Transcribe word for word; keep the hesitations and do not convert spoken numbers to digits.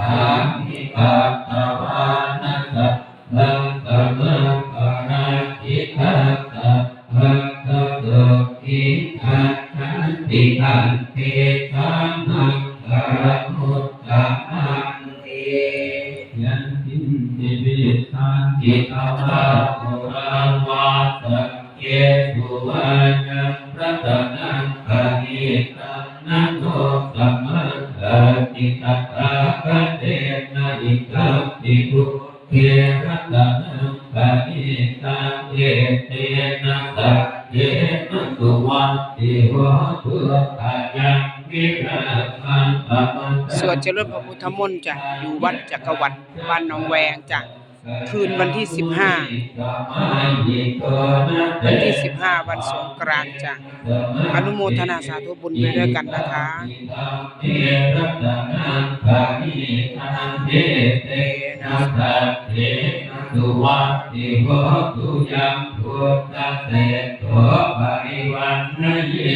Sāmi katvāna sabbaṃ samaṅgalañca sabbaṃ sabbaṃ sukhī accanti, taṃ tesaṃ maṅgalamuttamanti. Yaṅkiñci vittaṃ idha vā hurā vā, saggesu vā yaṃ ratanaṃ paṇītaṃ, na no samaṃ atthi tathāgatena, idampi buddhe ratanaṃ paṇītaṃ, etena saccena suvatthi hotu. Ayaṃ virāmaṃ pamatha. สวดเจริญพระพุทธมนต์จ้ะ อยู่วัดจักรวรรดิ บ้านหนองแวงจ้ะ คืนวันที่ สิบห้า วันที่ สิบห้า วันสงกรานต์จ้ะ อนุโมทนาสาธุบุญไปด้วยกันนะคะ Suvatthi hotu. Yaṃ buddhaseṭṭho parivaṇṇayī